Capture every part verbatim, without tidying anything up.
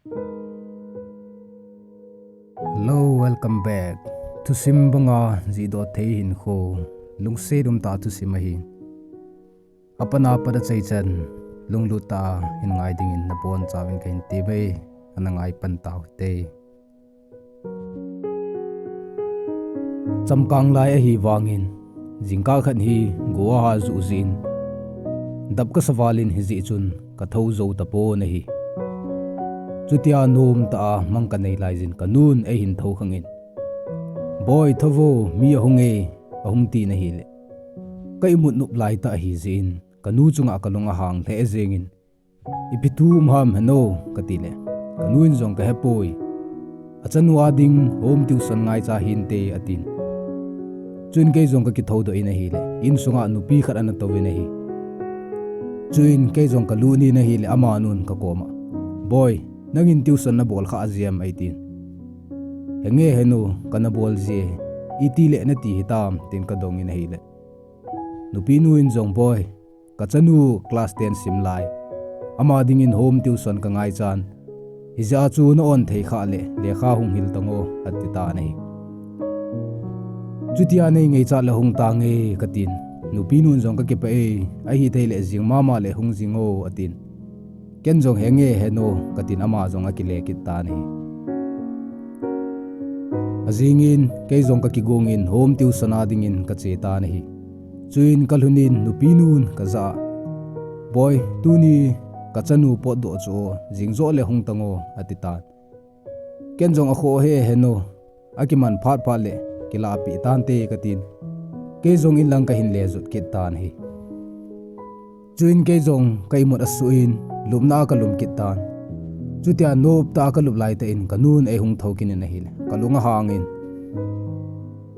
Hello, welcome back. Thusim banga jihdoh thei hinkho, lungset umtah thusim ahi. Apatna pat achaichan, lunglut tah a hin ngai dingin nabonchauvin kahin temme, ana ngai pan tauhite. Chamkang lai ahi vangin, jingkah khat hi go aha juh jeh in, dap kasa valin hijeh chun kathou jou tapon ahi. Chutia nomtah a mang kanei laijin kanun eihin thoukhangin, "Boi, thouvo, mi ahunge," ahung tin ahile, ka imut nop laitah ahijeh in, kanu chunga kalung ahang lheh jengin, "Ipi thu um ham henu?" katile, kanun jong, "Kahepoi. Achanu a ding home tuition ngaicha hinte," atin. Chuin kei jong kakithoudoh in ahile, insunga nupi khat ana touvin ahi. Chuin kei jong kalut in ahile, amanun kakoma, "Boi, nangin tuition nabol kha jiem?" eitin. "Henge henu, kana bol jie, itile nati hitam?" tin kadongin ahile, nupinun jong, "Boi, kachanu class ten sim lai, ama dingin home tuition kangaichan, hijeh a chu na-on thei khah le lekha hung hil tango," atitan ahi. "Chutia nei ngaichat le hung tange," katin. Nupinun jong, "Kakipah e, ahithei le jing mama le hung jing o," atin. Ken jong, "Henge henu," katin, ama jong akile kit tan ahi. Ajingin kei jong kakigongin home tuition a dingin kache tan ahi. Chuin kalhunin nupinun kajah a, "Boi, tuni kachanu potdoh chu o, jing joh le hung tango," atitan. Ken jong, "Akhoh e henu, akiman phat phat le kilahpeh tante," katin, kei jong inlang kahin le jot kit tan ahi. Chuin kei jong ka imut asuh in, lupna a kalum kit tan. Chutia noptah a kalup laitah in kanun eihung thou kit in ahile, kalung ahangin,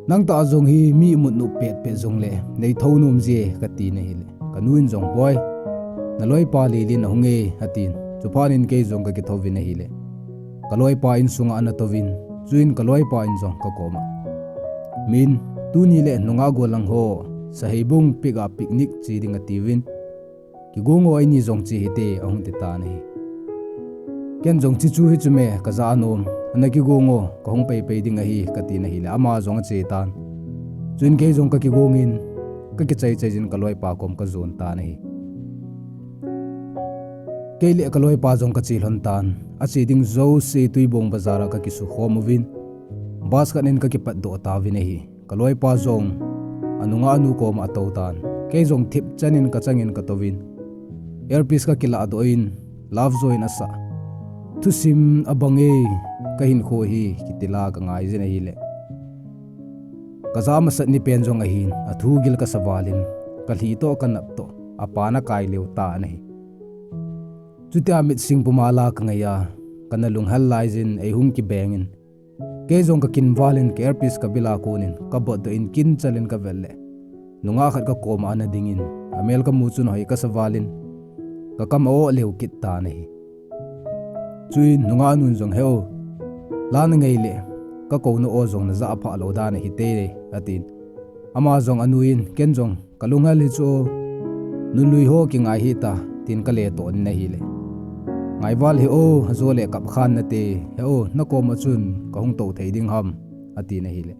"Nangtah jong hi mi imut nop petpet jongle neithou nom jie," katin ahile, kanun jong, "Boi, naloipa Lilin ahunge," atin. Chuphat in kei jong kakithouvin ahile, kaloipa insunga ana touvin, chuin kaloipa in jong kakoma, "Min, tuni le nungah gollhang ho saheibung pick a picnic che ding atiuvin, kigong o, eini jong che hite," ahung titan ahi. Ken jong, "Chechu hichu me, kajah nom, ana kigong o, kahung peipei ding ahi," katin ahile, ama jong ache tan. Chuin kei jong kakigongin, kakichaichai jin kaloipa kom kajon tan ahi. Kei le kaloipa jong kache lhon tan, ache ding jouse Tuibong bazar a kakisukhom uvin, bus khat in kakipatdoh tauvin ahi. Kaloipa jong anungah nu koma atou tan. Kei jong thipchan in kachangin katouvin, earpiece kakilahdoh in, Lovejoy in asah Thusim Abang E, Kahinkho Hi kiti la kangaijin ahile, kajah masat ni pen jong ahin, athu gil kasa valin, kalhi toh kanap toh apan akai leu tan ahi. Chutia mitsing puma la kangai a, kana lunghel laijin eihung kibengin, kei jong kakin valin ka earpiece kabil a konin kabotdoh in kinchalin kavel le, nungah khat kakoma ana dingin, amel kamu chun hoi kasa valin, kakam a-oh leu kit tan ahi. Chuin nungah nun jong, "He-o, la nangai le, kakouna o jong najah phah lou dan ahite," atin. Ama jong anuiyin, ken jong, "Kalunghel hichu o, nunlui ho kingai hita," tin kaletoh in ahile, "Ngaival hih o, ajo le kapkhan nate, he-o, nakoma chun kahung tou thei ding ham?" atin ahile,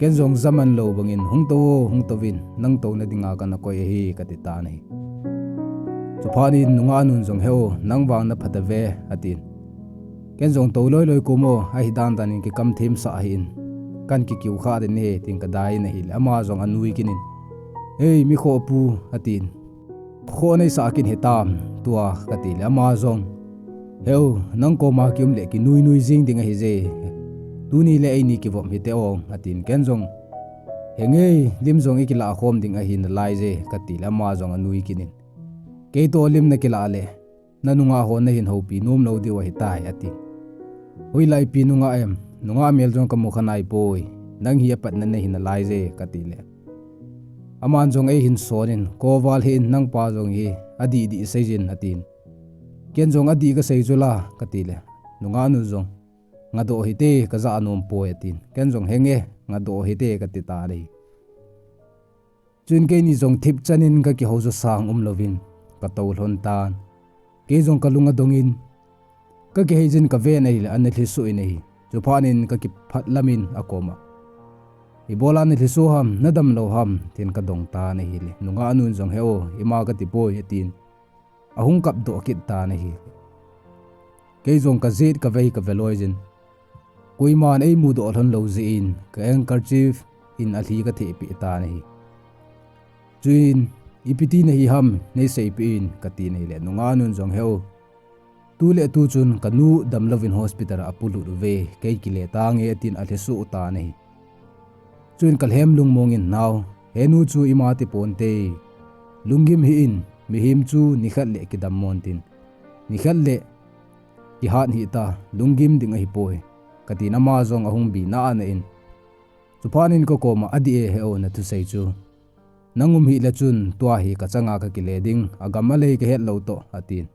ken jong jaman lou bangin, "Hung tou o, hung touvin, nang touna dinga kana koi ahi," kati tan ahi. Chuphat in nungah nun jong, "He-o, nang vang naphatave," atin. Ken jong, "Tou loiloi kom o, ahi dandan in kikam themsah hih in, kan kikiu kha ding ahi," tin kadai in ahile, ama jong anui kit in, "Hei, mikhohpu," atin, "Khoh neisah kit hitam tua," katile, ama jong, "He-o, nang koma kium le kinuinui jing ding ahije. Tuni le eini kivop hite o," atin, ken jong, "Henge, lim jong ikilah khom ding ahi nalaije," katile, ama jong anui kit in, "Keitoh lim nakilah le, nanungah hon nahin houpi nom lou diu ahitai," ati. "Hoilai ipi nungah em, nungah mel jong kamu kha naipoi, nang hi apatna nahi nalaije," katile, aman jong eihin sonin, "Koval hih in, nangpa jong hi adih dih seijin," atin. Ken jong, "Adih kasei chu la," katile, nungah nu jong, "Ngadoh hite, kajah nompoi," atin. Ken jong, "Henge, ngadoh hite," kati tan ahi. Chuin keini jong thipchan in kakihou jo sang umlouvin, katou lhon tan. Kei jong kalung adongin, Ka kihei jin ka ven ahile ana lhiso in ahi. Chuphat in ka kiphat lamin akoma, "Ibola na lhiso ham, na damlou ham?" tin ka dong tan ahile, nungah nun jong, "He o, ima ka ti poi," atin ahung kap doh kit tan ahi. Kei jong ka jet ka vei ka veloi jin, koiman ei mudoh lhon lou jeh in ka handkerchief in alhi ka thehpeh tan ahi. Chuin, "Ipi ti nahi ham, nei seipeh in," ka tin ahile, nungah nun jong, "He o, tu le tu chun ka nu damlouvin hospital a apolut uve, kei kile tange," atin alhiso tan ahi. Chuin ka lhem lungmong in, "Nao, he nu chu ima ti ponte, lunggim hih in, mihem chu nikhat le kidam mon tin, nikhat le kihat hih ta, lunggim ding ahipoi," ka tin, ama jong ahung bi nana in. Chuphat in ka koma, "Adih e, he o, na thusei chu. Nang um hih le chun tua hi ka changa ka kile ding, agam alei ka het lou toh," atin.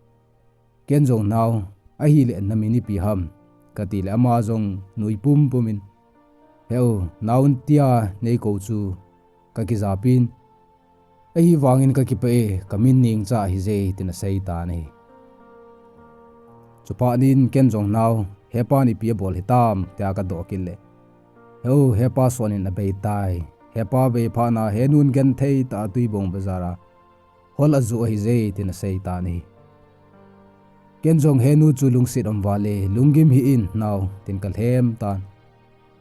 Ken jong, "Nao, ahile na min ipi ham?" ka tile ama jong nui pumpum in, "He o, nao tia nei kou chu ka kijapin, ahivangin ka kipah e, ka min Ningcha ahije," tin asei tan ahi. Chuphat in ken jong, "Nao, hepan ipi abol hitam?" tia ka doh kit le, "He o, hepa son in abei tai. Hepa bei phat na henun genthei tah a Tuibong bazar a hol ajoh ahije," tin asei tan ahi. Ken jong, "He nu chu lungset um val e, lunggim hih in nao," tin ka lhem tan.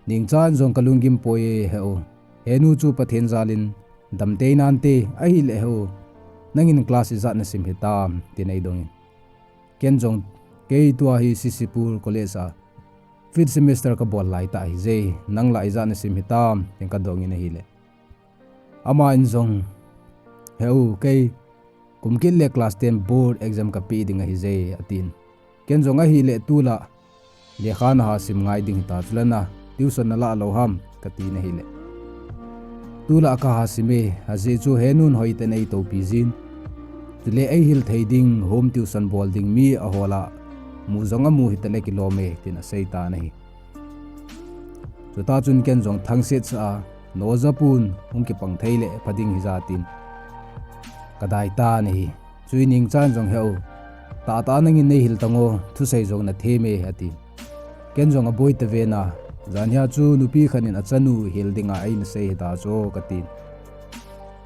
"Ningcha in jong ka lunggim poi e, he o. He nu chu Pathen jal in damtei nante, ahile he o, nangin class ijat na sim hitam?" tin ei dong in. Ken jong, "Kei tua hi Sisipur College a fifth semester ka bol lai tah ahije, nang la ijat na sim hitam?" tin ka dong in ahile, ama in jong, "He o, kei kum kit le class ten board exam ka pe ding ahije," atin. Ken jong, "Ahile tu la lekha na ha sim ngai ding hita, chule na tuition na la lou ham?" ka tin ahile, "Tu la ka ha sim e, ajeh chu henun hoitah in ei toupi jin, chule ei hil thei ding, home tuition bol ding mi ahol a mu jong amu hita le kilom e," tin asei tan ahi. Chuta chun ken jong thangset sa a, "Noja pun hung kipang thei le pha ding hija," tin ka dai tan ahi. Chuin Ningcha in jong, "He o, tahtah nangin nei hil tan o, thusei jong na them e," atin. Ken jong, "Aboi ta ve na, jan hia chu nupi khat in achanu hil dinga eina sei hita chu," ka tin.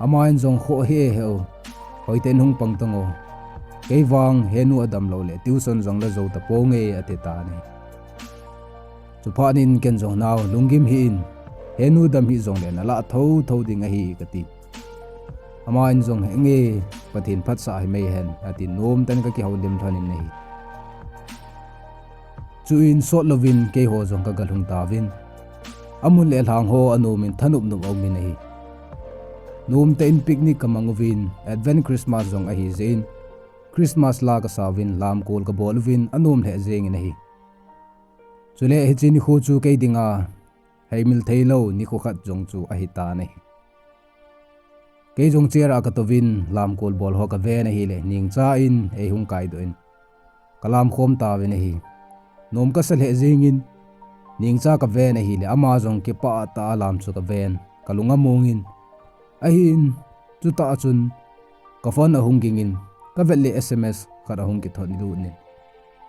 Ama in jong, "Khoh hih e, he o, hoitah in hung pang tan o. Kei vang henu adam lou le tuition jong la jou ta ponge," ati tan ahi. Chuphat in ken jong, "Nao, lunggim hih in, henu dam hih jong le na la thotho ding ahi," ka tin. Ama in jong, "Henge, Pathen phatsah hi mei hen," atin, nomtah in ka kihoulim lhon in ahi. Chuin sot louvin keiho jong ka galhung tauvin, amun le alhang ho anom in thanop nop a um in ahi. Nomtah in picnic ka mang uvin, Advent Christmas jong ahi jeh in, Christmas la ka sa uvin, lamkol ka bol uvin, anom lheh jeng in ahi. Chule hiche nikho chu kei dinga heimil theilou nikho khat jong chu ahi tan ahi. Kei jong chair a ka touvin, lamkol bol ho ka ven ahile, Ningcha in ei hung kaidoh in, ka lamkhom tauvin ahi. Nom ka sa lheh jeng in, Ningcha ka ven ahile, ama jong kipah tah a lam chu ka ven, ka lung among in, ahin, chutah chun ka phone ahung ging in, ka vet le S M S khat ahung kithot lut in,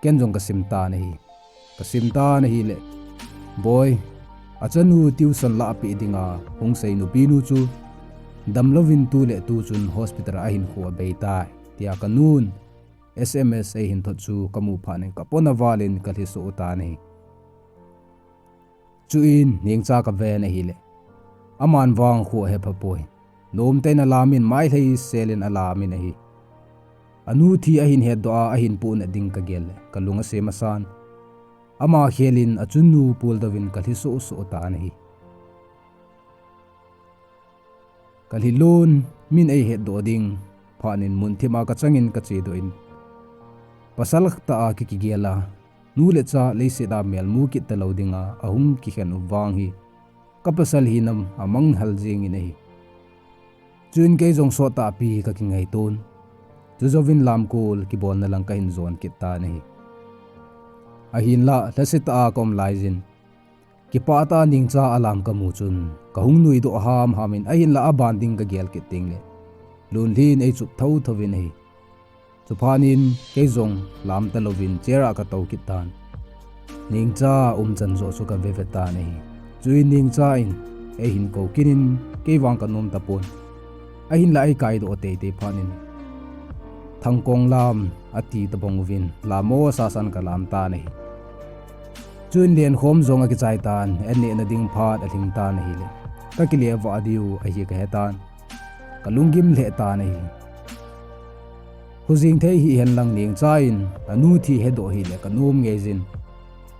ken jong ka sim tan ahi. Ka sim tan ahile, "Boi, achanu tuition la peh dinga hung sei nupi nu chu damlouvin tu le tu chun hospital a ahinkho abei tai," tia ka nun S M S eihin thot chu ka mu phat in ka pon a val in ka lhiso tan ahi. Chuin Ningcha ka ven ahile, aman vang khu ahe pha poi. Nomtah in alam in, mailhei sel in alam in ahi. Anu thi ahin hetdoh a, ahin pohnat ding ka gel le, ka lung asem asan. Ama khel in achanu puldou vin ka lhiso so tan ahi. Ka lhi lon, min ei hetdoh ding phat in mun thim a ka chang in ka chedoh in, pasal tah a ki kigel a, nu le cha leiset a mel mu kit talou dinga ahung kikhen u vang hi, ka pasal hinam amanghal jeng in ahi. Chuin kei jong sot tahpi ka kingaito in, chujouvin lamkol kibolna lang ka hin jon kit tan ahi. Ahinlah, lhasetah a ka um laijin, kipah tah a Ningcha alam ka mu chun, ka hung nuidoh hamham in, ahinlah aban ding ka gel kit teng le, lunlhi in ei chup thotho in ahi. Chuphat in kei jong lam talouvin chair a katou kit tan. Ningcha umchan joh chu kave ve tan ahi. Chuin Ningcha in eihin kou kit in kei vang kanom tapon. Ahinlah eikaidoh teitei phat in Thangkong lam ati tabang uvin lam o sasan kalam tan ahi. Chuin lenkhom jong akichai tan, an nehna ding phat alhing tan ahile, kakile vah diu ahi kahe tan. Kalunggim lheh tan ahi. Hujing thei hihen lang Ningcha in anu thi hedoh hile kanom ngeijin.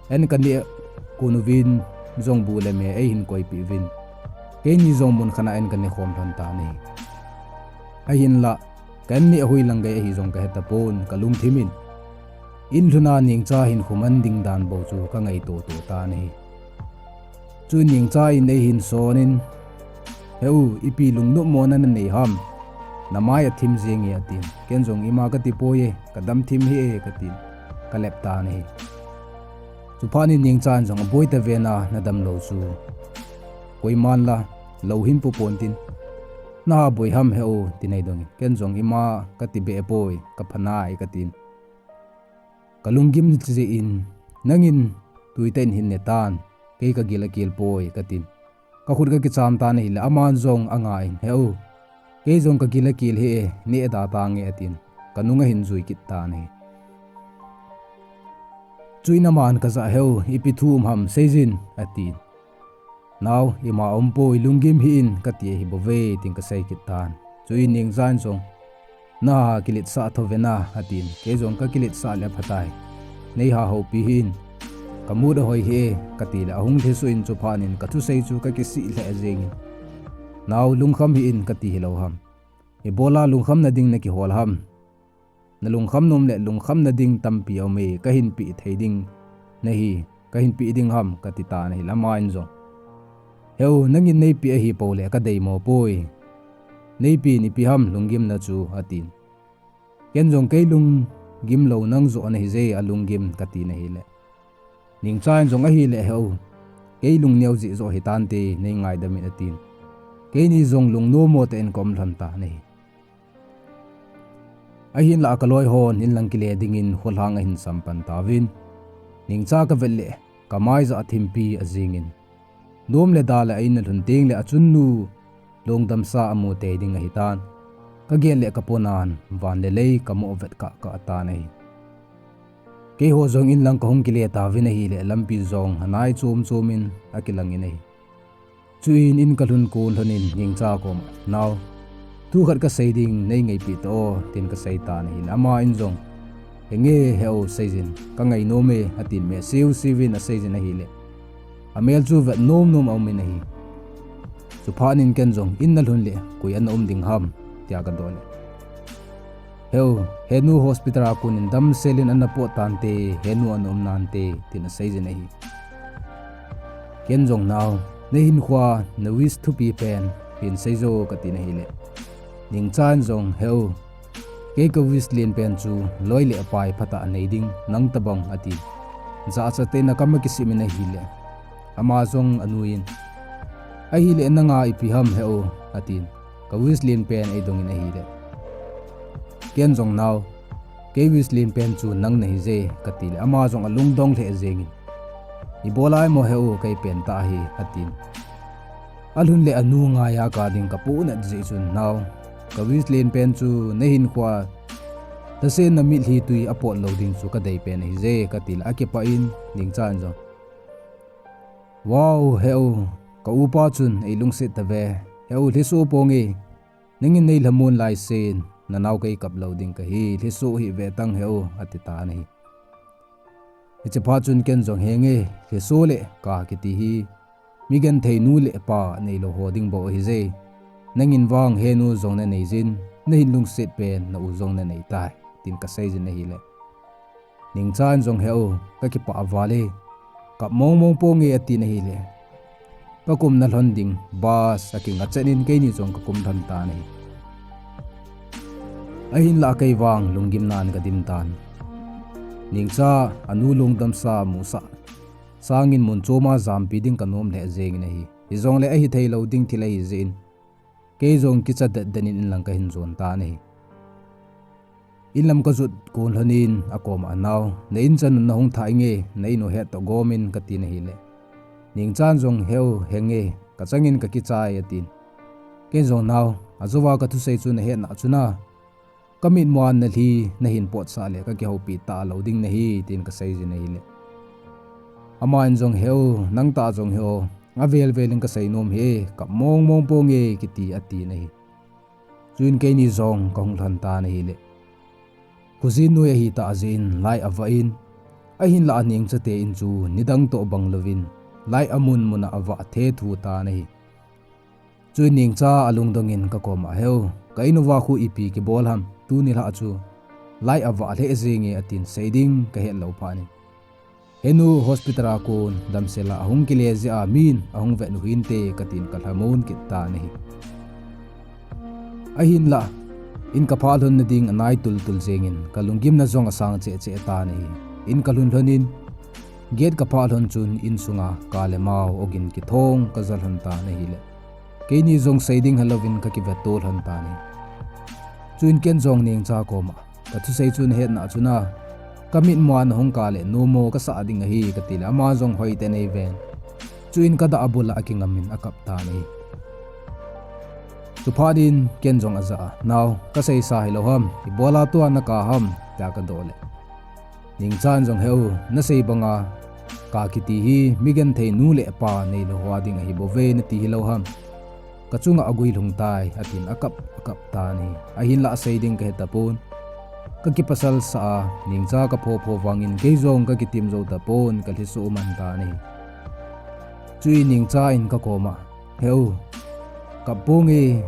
An kaneh kon uvin jong bu le me eihin koipeh uvin, keini jong mun khat a an kanekhom lhon tan ahi. Ahinlah, kan neh hoilang gei ahi jong kahe tapon kalungthim in, in lhun a Ningcha hinkho man ding dan bou chu kangaito to tan ahi. Chuin Ningcha in eihin son in, He u, ipi lungnopmona nanei ham? Namai athim jenge, atin. Ken jong ima katipoi e, kadam thim hih e, katin. Kalep tan ahi. Chuphat in Ningcha in jong, Aboi tave na, nadam lou chu koiman la louhing pu pon tin, Naha boi ham he u? tin eidongin, ken jong, Ima katibeh poi, kapha nai, katin. Kalunggim jeh in, Nangin tuitah in hin ne tan, kei kagil akel poi, katin. Kakhut kakicham tan ahile aman jong anga in, He u, kei jong kagil akel hih e, neh da tange, atin. Kanung ahin jui kit tan ahi. Chuin aman, Kajah he u, ipi thu um ham seijin, atin. Nao, ima umpoi, lunggim hih in, kati ahi bouve, tin kasei kit tan. Chuin Ningcha in jong, Naha kiletsah tho ve na, atin. Kei jong kakiletsah le aphatai. Neiha houpi hih in, ka mood ahoi hih e, katile ahung lhesuh in chuphat in kathusei chu kakisih lheh jengin, Nao, lungkham hih in, kati hilou ham? Ibola lungkhamna ding nakihol ham? Nalungkham nom le lungkhamna ding tampi aume, kahin peh thei ding nahi, kahin peh ding ham, kati tan ahile aman jong, He u, nangin neipeh ahi poule kadeimo poi. Neipen ipi ham lunggimna chu, atin. Ken jong, Kei lunggim lou nang joh nahi je alunggim, katin ahile, Ningcha in jong ahile, He u, kei lungneo jeh joh hitante, neingaidam in, atin. Keini jong lungnommo tah in kaum lhon tan ahi. Ahinlah kaloi hon inlang kile dingin kholhang ahin sampan tauvin, Ningcha kavet le kamai jah a thimpi ajingin, nom le da le a-in alhun tengle achunnu lungdamsa amu tei ding ahitan. Kagel le kaponan van le lei kamoh vet kah kah tan ahi. Keiho jong inlang kahung kile tauvin ahile lampi jong anai chom chom in akilangin ahi. Chuin in kalhun kon lhonin Ningcha koma, Nao, thu khat kasei ding, neingaipi tao, tin kasei tan ahile aman jong, Henge he u, seijin, kangainom e, atin, meh siu siuvin aseijin ahile, amel chu vet nom nom aumin ahi. Chuphat in ken jong, In nalhun le koi ana um ding ham? tia kadoh le, He u, henu hospital a konin damselin ana pot tante, henu ana um nante, tin aseijin ahi. Ken jong, Nao, nahinkhoa na wish thupi pen hin seijo, katin ahile, Ningcha in jong, He u, kei ka wish len pen chu loi le pai phatah nei ding nang tabang, atin. Jachat tah in akam akisimin ahile, ama jong anuiyin, Ahile nanga ipi ham he u? atin. Ka wish len pen eidongin ahile, ken jong, Nao, kei wish len pen chu nang nahi je, katile ama jong alungdong lheh jengin, Ibola imo he u, kei pen tah ahi, atin. Alhun le anu ngaiya kading kapohnat jeh chun, Nao, ka wish len pen chu nahinkhoa lhasetna mitlhi twi apot lou ding chu kadei pen ahije, katile akipah in, Ningcha in jong, Wow, he u, ka upa chun eilungset tave. He u, lhisoh ponge, nangin neilhamon laisen nanao kei kap lou ding kahi, lhisoh hih ve tang he u, atitan ahi. Hiche phat chun ken jong, Henge, lhisoh le kap kiti hi migenthei nu le pa neilou ho ding bou ahije. Nangin vang henu jong naneijin, nahin lungset pen na u jong naneitai, tin kaseijin ahile, Ningcha in jong, He u, kakipah val e, kap mongmong ponge, atin ahile, kakumna lhon ding bus akinga chet in keini jong kakum lhon tan ahi. Ahinlah kei vang lunggimnan kadim tan. Ningcha anu lungdamsa musah sangin mun choma jampi ding kanom lheh jengin ahi. Hijongle ahithei lou ding thil ahijeh in, kei jong kicha detdet in inlang kahin jon tan ahi. In lam kajot kon lhonin akoma, "Nao, na in chan un nahung thah inge, na in u het toh gom in," katin ahile, Nengchan jong, "Heu, henge, kachangin kakichai," atin. Ken jong, "Nao, ajouva kathusei chu nahetna chuna, kamitmuan nalhi nahin potsah le kakihoupi talou ding nahi," tin kaseijin ahile, aman jong, "Heu, nangtah jong hi o, avel vel in kasei nom hi, kap mong mong ponge kiti," atin ahi. Chuin keini jong kahung lhon tan ahile, khojin noi ahitah jeh in light avah in, ahinlah Nengcha te in chu nidang toh bang louvin light amun mun a avah thethu tan ahi. Chuin Nengcha alungdong in kakoma, "Heu, ka in uva khu ipi kibol ham, tuni lhah chu light avah lheh jenge," atin, seiding kahet lou phat in, "Henu hospital a kon damsel a ahung kile jeh a min ahung vet u hinte," katin kalhamon kit tan ahi. Ahinlah, in kaphah lhon nading anai tul tul jengin, kalunggimna jong asang cheh cheh tan ahi. In kalhun lhonin, gate kaphah lhon chun insunga ka le mao ogin kithong kaja lhon tan ahile, keini jong seiding helouvin kakivet to lhon tan ahi. Chuin ken jong Nengcha koma, "Kathusei chu nahetna chuna, kamitmuan nahung kap le nommo kasah ding ahi," katile, ama jong hoitah in eiven. Chuin kadah abul a akingamin akap tan ahi. Chuphat in ken jong ajah a, "Nao, kaseisa hilou ham, ibola tua nakap ham?" tia kadoh le, Nengchan jong, "Heu, nasei banga kap kiti hi mi genthei nu le pa neilou ho a ding ahi bouve nati hilou ham? Kachunga aguilhung tai," atin akap akap tan ahi. Ahinlah seiding kahe tapon, kakipasal sah a, Nengcha kapho pho vangin kei jong kakitim jou tapon, kalhiso man tan ahi. Chuin Nengcha in kakoma, "Heu, kap ponge,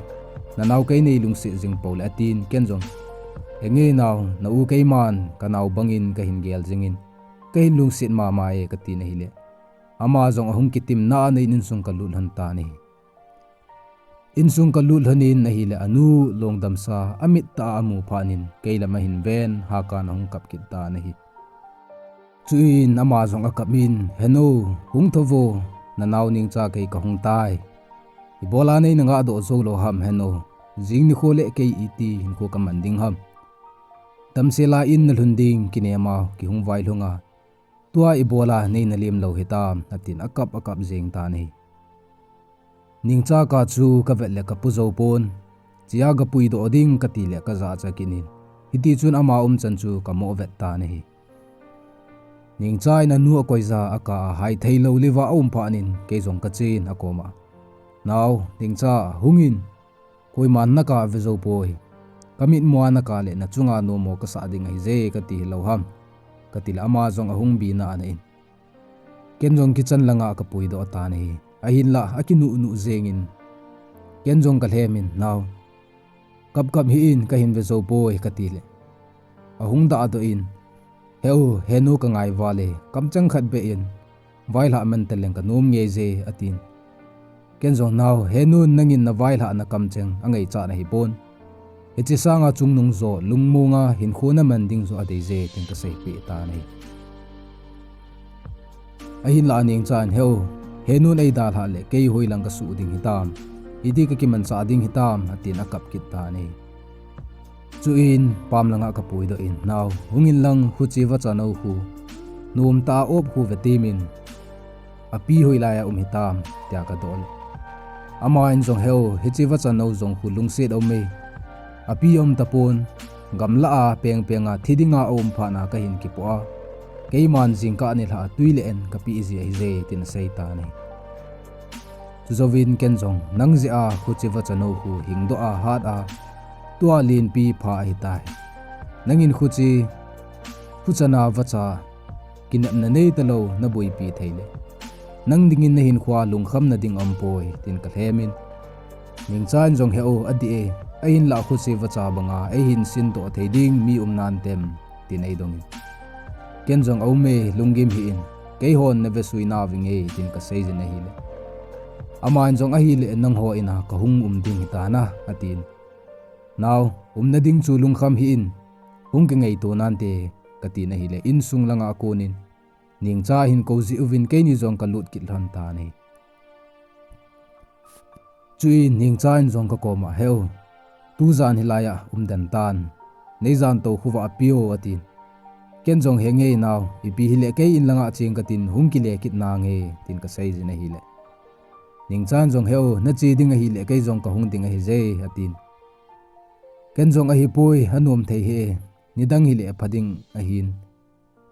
nanao kei neilungset jing pou le," atin, ken jong, "Henge nao, na u keiman kanao bangin kahin gel jingin, kahin lungset mama e," katin ahile, ama jong ahung kitim na a in insung kalut lhon tan ahi. Insung kalut lhonin ahile, anu longdamsa amit tah a amu phat in kei lam ahin ven, hakan ahung kap kit tan ahi. Chuin ama jong akap in, "Henu, hung tho vo, nanao Nengcha kei kahung tai. Ibola neina ngahdoh joulou ham henu? Jing nikho le kei iti hinkho kaman ding ham? Damsel a in nalhun ding kinem a kihung vailhung a, tua ibola neina lim lou hitam?" atin akap akap jeng tan ahi. Nengcha kap chu kavet le kapu jou pon, chea kapuidoh ding katile kajahcha kit in, hitichun ama umchan chu kamoh vet tan ahi. Nengcha in anu akoija akap a haithei lou liva aum phat in kei jong kachen akoma, "Nao, Nengcha, hungin, koiman nakap ve jou poi. Kamitmuan nakap le nachunga nommo kasah ding ahije kati hilou ham?" katile ama jong ahung bi na a in, ken jong kitchen langa kapuidoh tan ahi. Ahinlah akinuh nuh jengin, ken jong kalhem in, "Nao, kap kap hih in, kahin ve jou poi," katile, ahung dahdoh in, "Heu, henu kangai val e, kamcheng khat beh in vailhah man taleng kanom ngeije," atin. Ken jong, "Nao, henun nangin navailhahna kamcheng angaichat ahipon. Hiche sanga chungnung jo, lungmonga hinkho naman ding jo adeije," tin kaseipeh tan ahi. Ahinlah Nengchan, "Heu, henun eidalhah le kei hoilang kasuh ding hitam, iti kakimanchah ding hitam?" atin akap kit tan ahi. Chuin pam langa kapuidoh in, "Nao, hungin lang, khuche vacha nou khu, nomtah a op khu vetemin, api hoilai a um hitam?" tia kadoh le, aman jong, "Heu, hiche vacha nou jong khu lungset aume, api aum tapon, gamlah a pengpeng a thi dinga aum phat na kahin kipoh a, keiman jingkah nilhah a twi le en kapeh ji ahije," tin asei tan ahi. Chujouvin ken jong, "Nang jeh a khuche vacha nou khu hingdoh a hat a, tua lenpi pha ahitai. Nangin khuche, khuchana vacha, kinepna neitalou naboipi thei le, nang dingin nahinkhoa lungkhamna ding aumpoi," tin kalhem in, Nengchan jong, "Heu, adih e, ahinlah khuche vacha banga eihin sindoh thei ding mi um nantem?" tin eidongin, ken jong, "Aume, lunggim hih in, keihon navesui nauvinge," tin kaseijin ahile, aman jong, "Ahile nangho ina kahung um ding hitana," atin. "Nao, umna ding chu lungkham hih in, hung kingaito nante," katin ahile, insung langa konin Nengcha hin kou jeh uvin keini jong kalut kit lhon tan ahi. Chuin Nengchan jong kakoma, "Heu, tujan hilai a umden tan. neijan tou khovah a peo, atin. Ken jong, He nge nao, ipi hile kei in langa cheng katin hung kile kit nange, tin kaseijin ahile, Ningchan jong, He o, nache ding ahile kei jong kahung ding ahije, atin. Ken jong, Ahipoi, anom thei hih e, nidang hile apha ding ahin,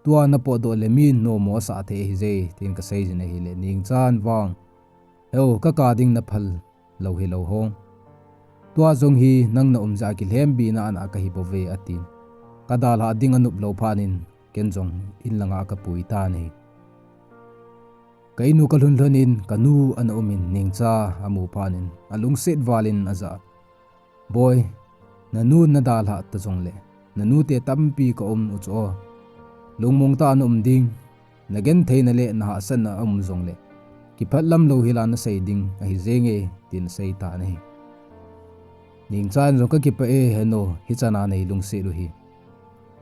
tua napotdoh le min nomo asah thei ahije, tin kaseijin ahile, Ningchan vang, He o, kaka ding naphal lou hilou hong, tua jong hi nang naum jeh a kilhembina ana kahibouve, atin. Kadalhah ding anop lou phatnin ken jong in langa kapui tan ahi. Ka in u kalhun lhonin kanu ana umin Ningcha amu phatnin alungset valin ajah a, Boi, nanun nadalhah ta jongle, nanute tampi kaum u chu o, lungmong tah a naum ding, nagentheina le nahahsatna aum jongle, kiphatlam lou hila nasei ding ahi jenge, tin aseitan ahi. Ningchan jong, Kakipah e henu, hichana neilungset u hi.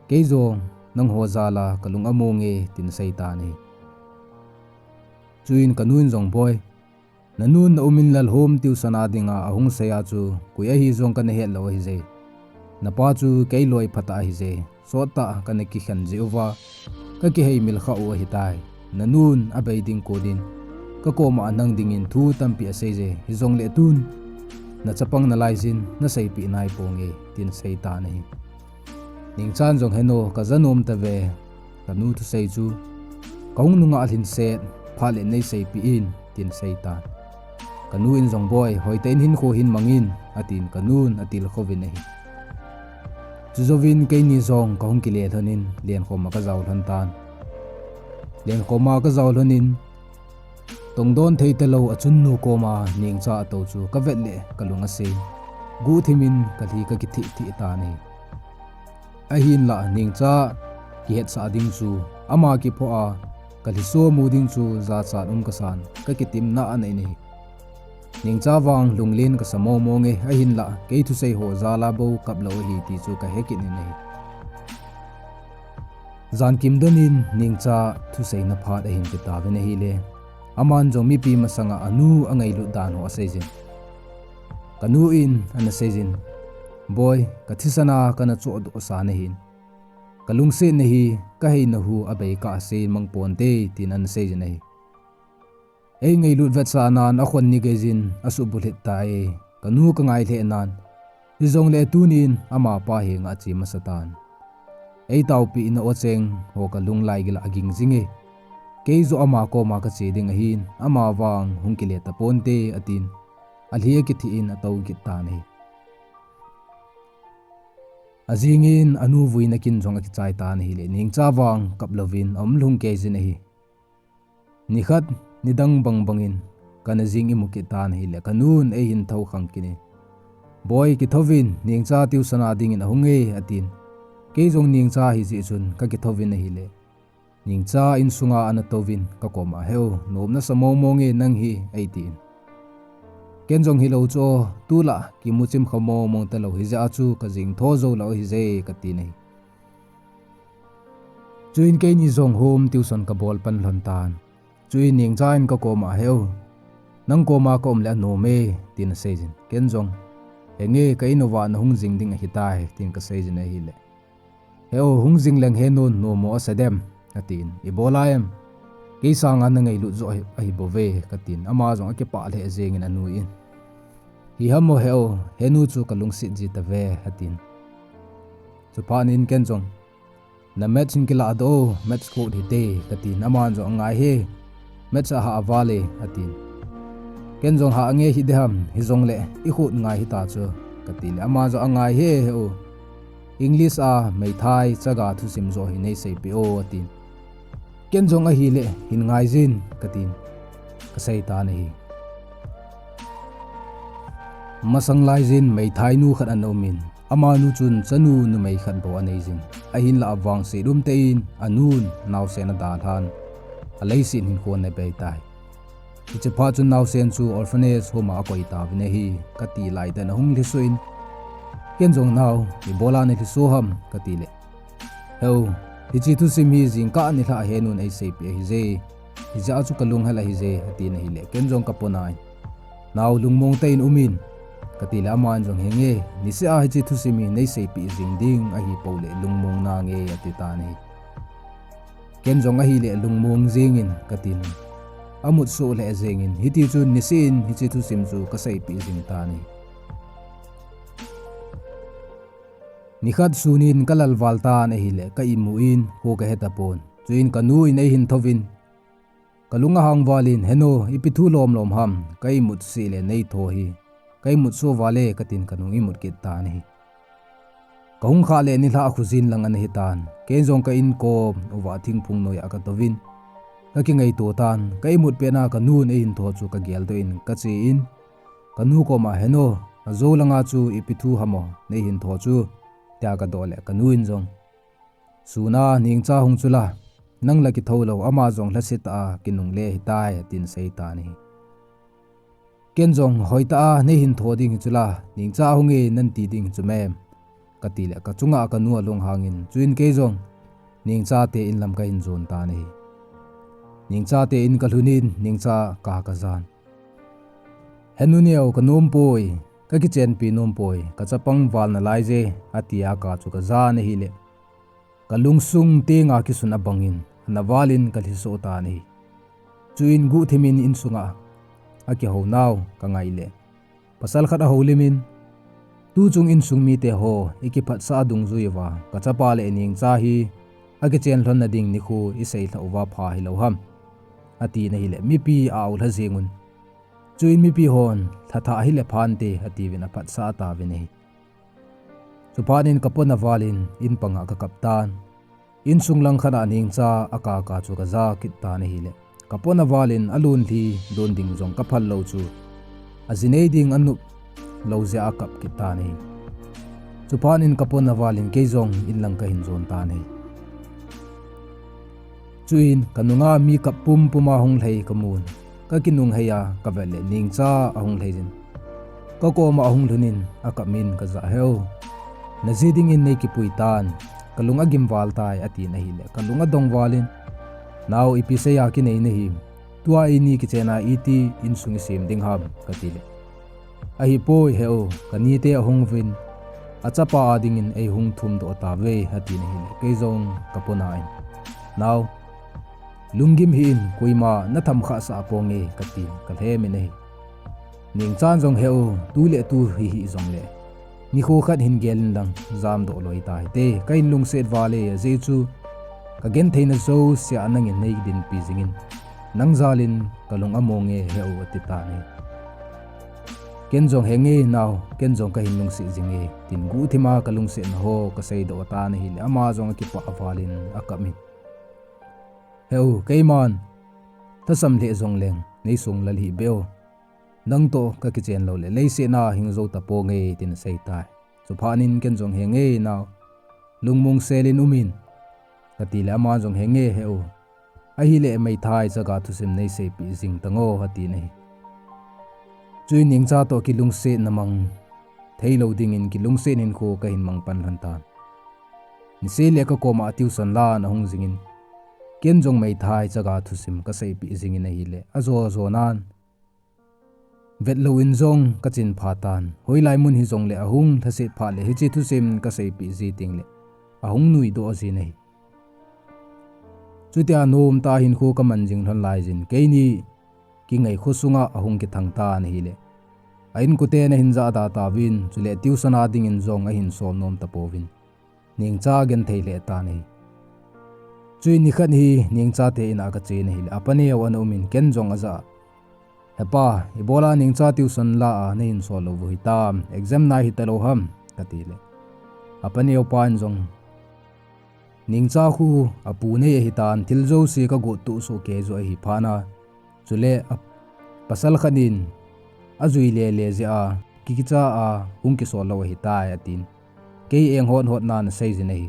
Kei jong nangho jal a kalung amonge, tin aseitan ahi. Chuin kanun jong, Boi, nanun naumin Lalhom tuition a dinga ahung sei a chu koi ahi jong kana hetlou ahije. Napa chu kei loi phatah ahije. Sottah kana kikhen jeh uva kakiheimil khah u ahitai. Nanun abei ding konin kakoma nang dingin thu tampi aseije. Hijongle tun nachapang nalaijin naseipeh naiponge, tin aseitan ahi. Ningchan jong, Henu, kajanom tave, kanu thusei chu kahung nungah lhinset phat le neiseipeh in, tin aseitan. Kanu in jong, Boi, hoitah in hinkho hin mangin, atin kanun atilkhouvin ahi. Chujouvin keini jong kahung kile lhonin lenkhom a kajao lhon tan. Lenkhom a kajao lhonin tongdon thei talou achunnu koma Ningcha atou chu kavet le kalung ase. Guhthimin kalhi kakithih thih tan ahi. Ahinlah Ningcha kihetsah ding chu, ama kiphoh a kalhiso mu ding chu jachat um kasan, kakitimna ana in ahi. Ningcha vang lunglen kasa mongmonge, ahinlah kei thusei ho jal a bou kaplou ahi ti chu kahekit in ahi. Jan kimdonin Ningcha thuseina phat ahin pe tauvin ahile, aman jong mipi masanga anu angailut dan ho aseijin. Kanu in ana seijin, Boi, kathisan a kana chohdoh san ahin, kalungsetna hi kaheina hu abei kah a sei mang ponte, tin ana seijin ahi. Eingailut vetsahnan akhon ni geijin asuhbulhit tai. Kanu kangai lhehnan, hijongle tunin amapa henga ache masatan. Eitaopeh na o cheng ho kalung laigil a aging jinge. Kei joh ama koma kache ding ahin, ama vang hung kile taponte, atin alhi akithih in atou kit tan ahi. Ajingin anu vuina kin jong akichai tan ahile, Ningcha vang kaplouvin aum lhung keijin ahi. Nikhat nidang bangbangin kana jing imu kit tan ahile, kanun eihin thoukhang kit in, Boi, kithouvin, Ningcha tuition a dingin ahunge, atin. Kei jong Ningcha hijeh chun kakithouvin ahile, Ningcha insunga ana touvin kakoma, Heu, nom nasa mongmonge nang hi, eitin. Ken jong, Hilou chu, tulai kimuchim kha mongmong talou hijeh a chu kajing tho joulou ahije, katin ahi. Chuin keini jong home tuition kabol pan lhon tan. Chuin Ningcha in kakoma, Heu, nang koma kaum le anome, tin aseijin. Ken jong, Henge, ka in uva nahung jing ding ahitai, tin kaseijin ahile, Heu, hung jing leng henun nomo asa dem, atin. Ibola em? Kei sanga nangailut joh ahi, ahibouve, katin. Ama jong akipah lheh jengin anu in, Hi ham o Heu, henu chu kalungset ji tave, atin. Chuphatnin ken jong, Na maths in kiladoh o, maths khut hite, katin. Aman jong, Angai e, maths ahah val e, atin. Ken jong, Hah nge hih diham, hijongle ikhut ngai hita chu, katile, ama jong, Angai e Heu, English a meithai chaga thusim joh hi neiseipeh o, atin. Ken jong, Ahile hin ngaijin, katin, kaseitan ahi. Masang laijin meithainu khat ana umin, amanu chun chanu numei khat bou aneijin, ahinlah avangset umtah in anun naosen adalhan, aleiset hinkho ana beitai. Hiche phat chun naosen chu orphanage home a akoi tauvin ahi, kati laitah in ahung lhisoh in, ken jong, Nao, ibola nalhiso ham, katile, Heu, hiche thusim hi jingkah nilhah henun eiseipeh ahije, hijeh a chu kalunghel ahije, atin ahile, ken jong kaponai, Nao, lungmong tah in umin, Kati le aman jong, "Henge, niseh a hiche thusim hi neiseipeh jing ding ahi pou le lungmong nange," ati tan ahi. Ken jong ahile lungmong jingin katin, amut soh lheh jingin, hiti chun niseh in hiche thusim chu kaseipeh jing tan ahi. Nikhat sunin kalalval tan ahile ka imu in kho kahe tapon. Chuin kanu in eihin thouvin, kalung ahang valin, "Henu, ipi thu lomlom ham, ka imut seh le neitho hi, ka imut soh vale," katin kanung imut kit tan ahi. Kahung khah le nilhah khojin lang ana hitan. Ken jong ka inkom uva thingphung noiya katouvin, kakingaito tan. Ka imut petna kanun eihin tho chu kageldoh in kache in, kanu koma, "Henu, ajou langa chu ipi thu ham o neihin tho chu?" tia kadoh le kanu in jong, "Suna Nengcha hung chu la, nang la kithou lou, ama jong lhasetah a kinungle hitai," atin asei tan ahi. Ken jong, "Hoitah a neihin tho ding hi chu la, Nengcha ahunge nanti ding hi chu mem," kati le kachunga kanu alunghangin, chuin kei jong Nengcha te in lam kahin jon tan ahi. Nengcha te in kalhunin, Nengcha ka kajan. "Henu neo, kanom poi, kakichenpi nom poi, kachapang val nalai je," atia ka chu kajan ahile, kalungsung tenga kisun abangin, ana valin kalhisoh tan ahi. Chuin guhthimin insunga akihou nau kangai le, pasal khat ahoulimin, "Tuchung insung mite ho, ikiphatsah a dungjui uva, kachapa le Nengcha hi akichen lhonna ding nikho iseilhah uva pha hilou ham?" atin ahile, mipi a-aulha jingun. Chuin mipi hon, "Lhathah hile phante," atiuvin aphatsah tauvin ahi. Chuphatnin kapona valin, in panga kakap tan. Insung langkhat a Nengcha aka ka chu kaja kit tan ahile, kapona valin alunlhi don ding jong kaphal lou chu, ajinei ding anop lou jeh a akap kit tan ahi. Chuphatnin kapona valin kei jong inlang kahin jon tan ahi. Chuin kanunga mi kap pumpum ahung lhei kamun, kakinungheiya kavet le Nengcha ahung lheijin, kakoma ahung lhunin akapmin kajah, "Heu, naji dingin neikipui tan, kalung agim val tai," atin ahile, kalung adong valin, "Nao, ipi seiya kinei nahim? Tua eini kichena iti insung isem ding ham?" katile, "Ahipoi, heu, kanite ahung uvin, achapa a dingin eihung thumdoh tauve," atin ahile, kei jong kapona in, "Nao, lunggim hih in, koima natham khahsah ponge," katin kalhemin ahi. Nengchan jong, "Heu, tu le tu hihih jongle, nikho khat hin gelin lang jamdoh loi tahite, kahin lungset vale, ajeh chu kagentheina jousea nangin neidinpi jingin, nang jalin kalung amonge, heu," ati tan ahi. Ken jong, "Henge nao, ken jong kahin lungset jinge," tin guhthima kalungsetna ho kaseidoh tan ahile, ama jong akipah valin akapmin, "Heu, keiman thasam lheh jongleng neisong lal hih beh o, nangtoh kakichen loule leiset a hing jou taponge," tin aseitai. Chuphatnin ken jong, "Henge nao, lungmongselin umin," katile, ama jong, "Henge, heu, ahile meithai chaga thusim neiseipeh jing tango," atin ahi. Chuin Nengcha toh kilungsetna mang theilou dingin kilungset hinkho kahin mangpan lhon tan. Niseh le kakoma tuition lan ahung jingin, ken jong meithai chaga thusim kaseipeh jingin ahile, ajo jonan vetlouvin jong kachin phatan, hoilai mun hijongle ahung lhaset phat le hiche thusim kaseipeh ji tengle ahung nuidoh jin ahi. Chutia nomtah hinkho kaman jing lhon laijin, keini kingaikho sunga ahung kithang tan ahile, a inkoten ahin jahda tauvin, chule tuition a dingin jong ahin sol nom tapouvin, Nengcha agenthei lheh tan ahi. Chuin nikhat hi Nengcha te ina kachen ahile, apaneo ana umin, ken jong ajah a, "Hepa, ibola Nengcha tuition la a nahin sol lou u hitam, exam nai hitalou ham?" katile, apaneo pan jong, "Nengcha khu apu nei ahitan, thil jouse kagot toh soh kei joh ahi phatna, chule a pasal khat in ajui lele jeh a kikicha a hung kisol lou ahitai," atin, kei eng hot hotnan aseijin ahi.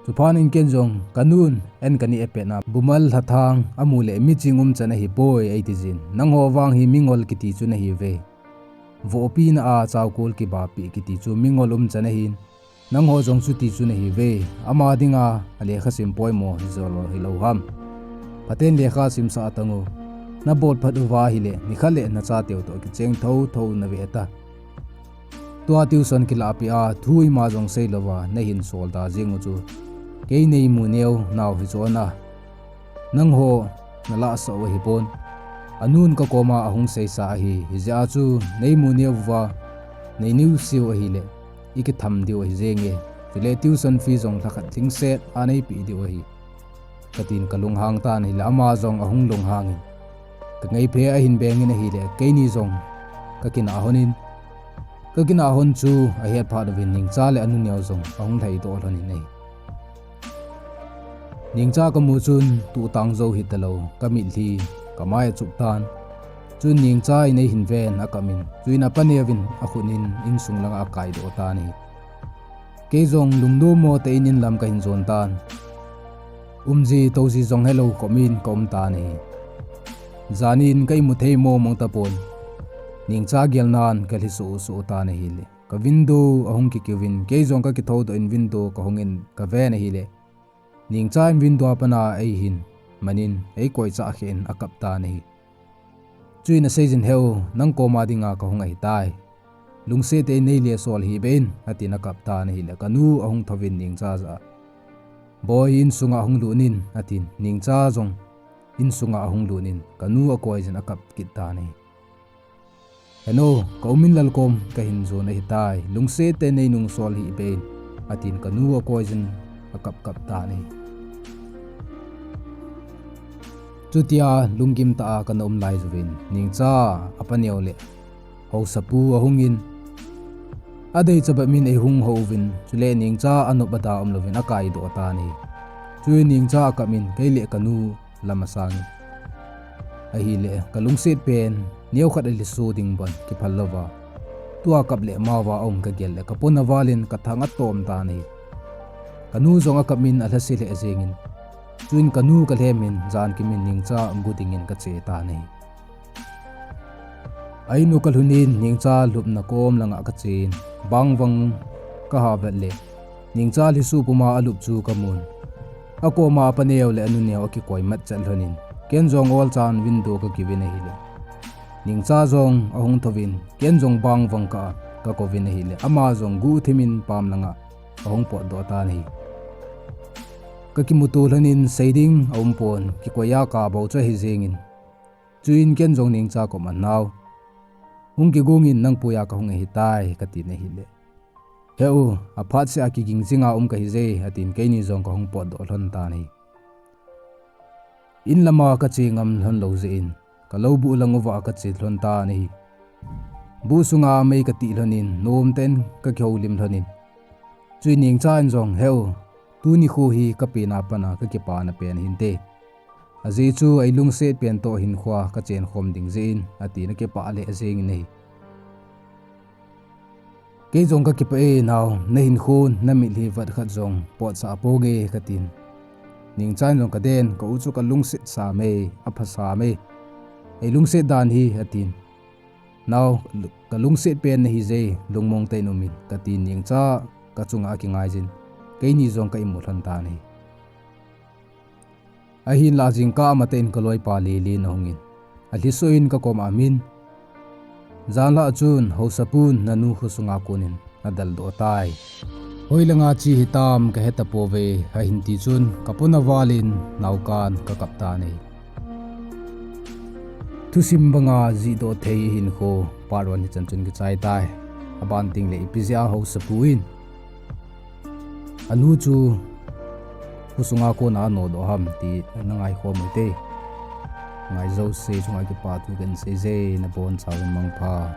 Chuphatnin ken jong kanun an kaneh apetna bumal lhathang amu le miching umchan ahipoi eitijin, "Nangho vang hi mingol kiti chu nahiuve. Vohpina a chaukol kibahpeh kiti chu mingol umchan ahin, nangho jong chuti chu nahiuve. Ama dinga alekhasim poimo hijolou hilou ham? Phaten lekha simsah tango. Nabol phat uva ahile nikhat le nachateu toh kicheng thouthou nave ta. Tua tuition kilah peh a thu ima jong seilouva nahin sol da jeng u chu, kei neimu neo nau hichu ana, nangho nalah sah u ahipon. Anun kakoma ahung seisa ahi, hijeh a chu neimu neo uva, neinuisat u ahile, ikitham diu ahi jenge. Chule tuition fee jong lhakhat lhingset a neipeh diu ahi, katin kalunghang tan ahile, ama jong ahung lunghangin, kangaiphe ahin bengin ahile, keini jong kakinah honin, kakinah hon chu ahet phat uvin Ningcha le anu neo jong ahung lhaidoh lhonin ahi. Ningcha kamu chun tuhtang jou hitalou, kamitlhi, kamai achup tan. Chun Ningcha in eihin ven akap in, chuin apa neovin akhut in insung langa akaidoh tan ahi. Kei jong lungnommo tah in inlam kahin jon tan. Umji touji jong helou khopin kaum tan ahi. Janin ka imu thei mong mong tapon, Ningcha gelnan kalhi suh suh tan ahile, ka window ahung kikiuvin, kei jong kakithoudoh in window kahongin kaven ahile, Ningcha in window a pana eihin manin eikoichah khen akap tan ahi. Chuin aseijin, Heu, nang koma dinga kahung ahitai. Lungset tah in neile sol hih beh in, atin akap tan ahile, kanu ahung thouvin Ningcha jah a, Boi, insunga hung lut in, atin Ningcha jong insunga ahung lut in, kanu akoijin akap kit tan ahi. Henu, ka um in lalkom kahin jon ahitai, lungset tah in neinung sol hih beh in, atin kanu akoijin akap kap tan ahi. Chutia lunggim tah a kana um laiyuvin, Ningcha apa neo le haosapu ahungin, adei chabep in eihung hou uvin, chule Ningcha anop ada umlouvin akaidoh tan ahi. Chuin Ningcha akap in, kei le kanu lam asangin, ahile, kalungset pen neokhat alhiso ding bon kiphal louva, tua kap le amaova aum kagel le kapona valin kathang atom tan ahi. Kanu jong akap in alhase lheh jengin, chuin kanu kalhemin jankimin Ningcha gu dingin kache tan ahi. A-in u kalhunin Ningcha lupna kom langa kachen, bangvang kaha vet le, Ningcha lhiso puma alup chu kamun. Akoma apa neo le anu neo akikoi matchet lhonin, ken jong olchan window kakiuvin ahile, Ningcha jong ahung thouvin, ken jong bangvang kah a kakouvin ahile, ama jong guhthimin pam langa ahung potdoh tan ahi. Kakimuto lhonin seiding aumpon, kikoiya kabou chu ahi jengin, chuin ken jong Ningcha koma, Nao, hung kigongin, nang puiya kahung ahitai, katin ahile, Heu, aphatseh a kiging jinga um kahije, atin keini jong kahung potdoh lhon tan ahi. In lama kache ngam lhon lou jeh in, kalou buh lang uva kache lhon tan ahi. Buh sunga mei katih lhonin, nomtah in kakihoulim lhonin, chuin Ningcha in jong, Heu, tuni kho hi kapena pana kakipana pen ahinte. Ajeh chu eilungset pen toh hinkhoa kachen khom ding jeh in, atin akipah lheh jengin ahi. Kei jong kakipah e nao, nahinkhon namitlhi vet khat jong potsah ponge, katin. Ningcha in jong, kaden, ka u chu kalungset sam e, aphasam e, eilungset dan hi, atin. Nao, kalungset pen nahije, lungmong tah in umin, katin Ningcha kachunga akingaiyin, keini jong ka imu lhon tan ahi. Ahinlah jingkah matah in kaloipa Lilin ahungin, alhiso in kakoma amin. Janlhah chun haosapun nanu khosunga konin adeldoh tai. Hoilanga che hitam kahetapouve, ahin tichun kapona valin naokan kakap tan ahi. Thusim banga jihdoh thei hinkho part one hichan chun kichai tai. Aban tengle ipi jeh a haosapu in anu chu khosunga kona anodoh ham ti nangaikhom ute. Ngai jouse chunga kipathu kahin seije, nabonchauvin mangpha.